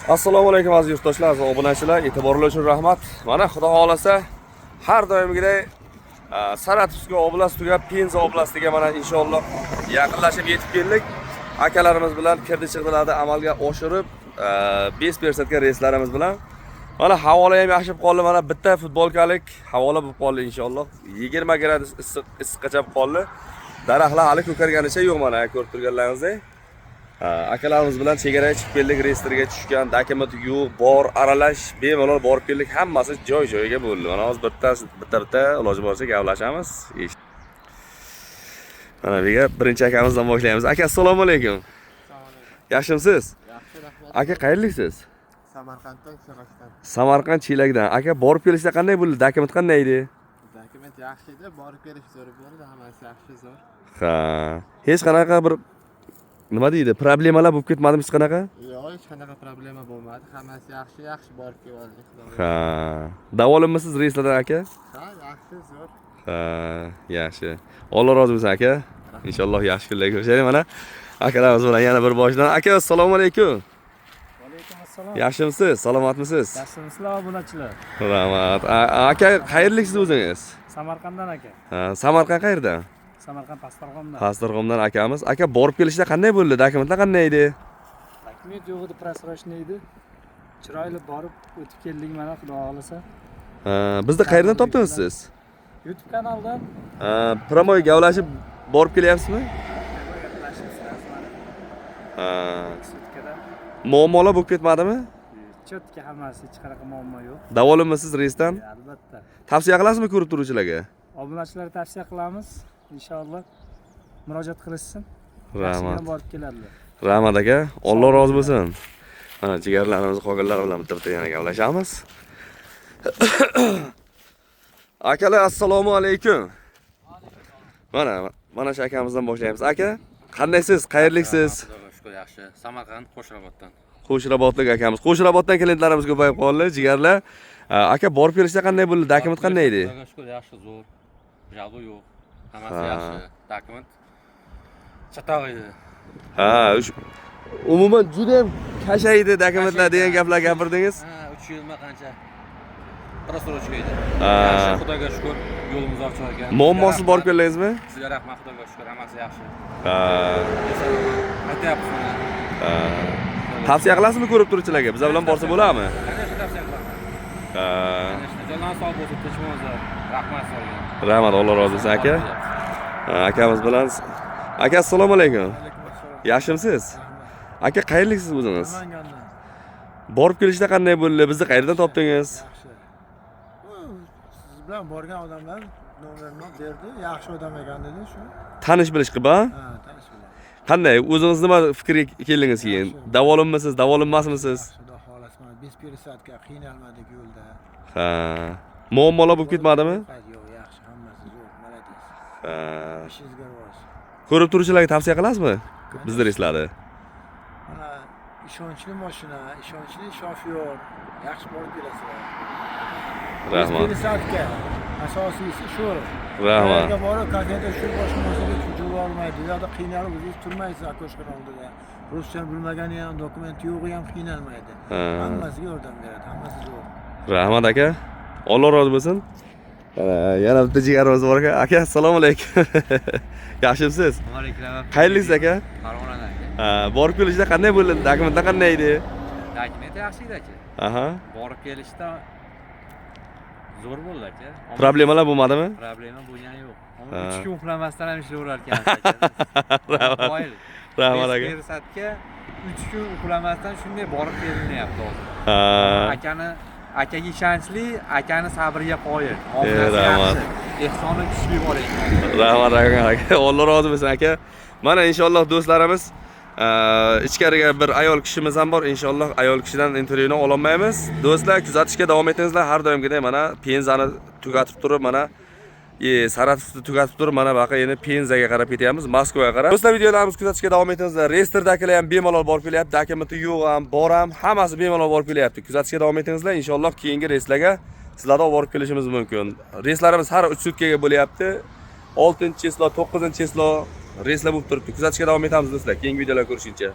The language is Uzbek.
Assalomu alaykum, aziz yurtdoshlar, aziz obunachilar, e'tiborlar uchun rahmat. Mana, Xudo xohlasa, har doimgidek Саратовский oblast tugab, Penza oblastiga mana, inshaalloh, yaqinlashib yetib keldik. Akalarimiz bilan kirdi chiqdilarni amalga oshirib, 5 пересадка reyslarimiz bilan. Mana, havolar ham yaxshi bo'lib qoldi. Mana, bitta futbolkalik havolar bo'lib qoldi inshaalloh. 20 gradus issiq, issiqqacha bo'lib qoldi. Daraxtlar hali ko'karganicha yo'q, mana, ko'rib turganlaringizdek. Ha, akalarimiz bilan chegaraga chiqib keldik, reyestrga tushgan, dokument yo'q, bor, aralash, bemalol borib keldik, hammasi joy joyiga bo'ldi. Mana, hozir bitta bitta iloji boricha gaplashamiz. Mana bu yerga birinchi akamizdan boshlaymiz. Aka, assalomu alaykum. Yaxshimisiz? Yaxshi, rahmat. Aka, qayerliksiz? Samarqanddan, Chelakdan. Samarqand, Chelakdan. Aka, borib kelishda qanday bo'ldi? Dokument qanday edi? Dokument yaxshi edi, borib kelish zo'r bo'ldi, hammasi yaxshi, zo'r. Ha, hech qanaqa bir, nima deydi, problemalar bo'lib ketmadimi hech qanaqa? Yo'q, hech qanaqa problema bo'lmadi, hammasi yaxshi, yaxshi borib kelib oldik, Xudoga. Ha, davolanmisiz reyslardan, aka? Ha, yaxshi, zo'r. Ha, yaxshi. Alloh rozi bo'lsin, aka. Inshaalloh yaxshi kunlar ko'rishaylik. Mana, akalarimiz bilan yana bir boshidan. Aka, assalomu alaykum. Alaykum assalom. Yaxshimisiz? Salomatmisiz? Yaxshimisizlar, obunachilar? Rahmat. Aka, qayerliksiz o'zingiz? Samarqanddan, aka. Ha, Samarqand qayerdan? Samarqand, Pastdarg'omdan. Pastdarg'omdan akamiz. Aka, borib kelishda qanday bo'ldi? Dokumentlar qanday edi? Dokument yo'q edi, просрочный edi. Chiroyli borib o'tib keldik mana, Xudo xohlasa. Ha, bizni qayerdan topdingiz siz? YouTube kanaldan. Ha, прямой gaplashib borib kelyapsizmi? Gaplashib сразу mana. Ha, Sutkadan. muammolar bo'lib ketmadimi? Чётко hammasi, hech qanaqa muammo yo'q. Davolanmisiz reysdan? Albatta. Tavsiya qilasizmi ko'rib turuvchilarga? Obunachilarga tavsiya qilamiz. Inshaalloh murojaat qilishsin. Rahmat. Yaxshigina borib keladilar. Rahmat, aka. Alloh rozi bo'lsin. Mana, jigarlarimiz qolganlar bilan bitta bitta yana gaplashamiz. Akalar, assalomu alaykum. Mana shu akamizdan boshlaymiz. Aka, qandaysiz? Qayerliksiz? Xudoga shukur, yaxshi. Samarqand, Qo'shrabotdan. Qo'shrabotlik akamiz. Qo'shrabotdan klientlarimiz ko'payib qoldi, jigarlar. Aka, borib kelishda qanday bo'ldi? Dokument qanday edi? Xudoga shukur, yaxshi, zo'r. Жалоба yo'q. Hammasi yaxshi. Dokument chatoq edi. Ha, umuman juda ham каша edi dokumentlar degan gaplar gapirdingiz. Ha, 3 yilmi qancha? Просрочка edi. Ha. Yaxshi, Xudoga shukur, yo'limiz ochiq ekan. Muammosiz Sizga borib rahmat. keldingizmi? Sizga rahmat, Xudoga shukur, hammasi yaxshi. Ha. Aytyapmiz mana. Ha. Tavsiya qilasizmi ko'rib turuvchilarga? Bizlar bilan borsa bo'ladimi? Конечно, tavsiya qilaman. Ha. Конечно, jonlar sog' bo'lsin, tinch bo'lsin. Rahmat sizlarga. Rahmat, Alloh rozi bo'lsin, aka. Ha, akamiz bilan. Aka, assalomu alaykum. Yaxshimisiz? Aka, qayerliksiz o'zingiz? Namangandan. Borib kelishda qanday bo'ldi? Bizni qayerdan topdingiz? Yaxshi. Bu siz bilan borgan odamlar nomerini berdi. Yaxshi odam ekan dedi shu. Tanish bilish qilib, ha? Ha, tanish bilan. Qanday? O'zingiz nima fikrga keldingiz keyin? Yaxshi. Davolanmisiz, davolanmasmisiz? Yaxshi, Xudo xohlasa, mana, без пересадка, qiynalmadik yo'lda. Ha. Muammolar bo'lib ketmadimi? Yo'q, yaxshi, hammasi zo'r, молодец. Ha. Ishingizga rivoj. Ko'rib turuvchilarga tavsiya qilasizmi? Bizni reyslarni. Mana, ishonchli mashina, ishonchli shofyor, yaxshi borib kelasizlar. Без Rahmat. пересадка. Asosiysi shu. Rahmat. Qayerga borib, kafeda shu boshqa narsaga javob olmaydi. U yoqda qiynalib o'zingiz turmaysiz окошко oldida. Ruscha bilmagani ham, dokumenti yo'g'i ham qiynalmaydi. Ha. Hammasiga yordam beradi, hammasi zo'r. Rahmat, aka. Alloh rozi bo'lsin. Mana, yana bitta jigarimiz bor ekan. Aka, assalomu alaykum. Yaxshimisiz? Alaykum. Qayerliksiz, aka? Farg'onadan, aka. Ha, borib kelishda qanday bo'ldi? Dokumentlar qanday edi? Dokument yaxshi edi, aka. Borib kelishda zo'r bo'ldi, aka. Problemalar bo'lmadimi? Problema bo'lgani yo'q. Ha. 3 kun uxlamasdan ham ishlayverar ekansiz, aka. Rahmat. Qoyil. Rahmat, aka. Пересадка 3 kun uxlamasdan shunday borib kelinyapti hozir. Ha. Akaga ishonchli, akani sabriga qoyil. Muomalasi Rahmat. yaxshi. Ehsoni kuchli bor ekan. Rahmat, aka. Alloh rozi bo'lsin, aka. Mana, inshaalloh, do'stlarimiz, ichkariga bir ayol kishimiz ham bor. Inshaalloh, ayol kishidan intervyuni ololmaymiz. Do'stlar, kuzatishga davom etingizlar. Har doimgidek, mana, Penzani tugatib turib, mana, Saratovni tugatib turib, mana buyoqqa endi Penzaga qarab ketyapmiz, Moskvaga qarab. Do'stlar, videolarimizni kuzatishga davom etingizlar. Reyestrdagilar ham bemalol borib kelyapti. Dokumenti yo'q ham, bor ham, hammasi bemalol borib kelyapti. Kuzatishga davom etingizlar. Inshaalloh, keyingi reyslarga sizlarni olib borib kelishimiz mumkin. Reyslarimiz har 3 sutkaga bo'lyapti. 6 число, 9 число reyslar bo'lib turibdi. Kuzatishga davom etamiz, do'stlar. Keyingi videolar ko'rishguncha.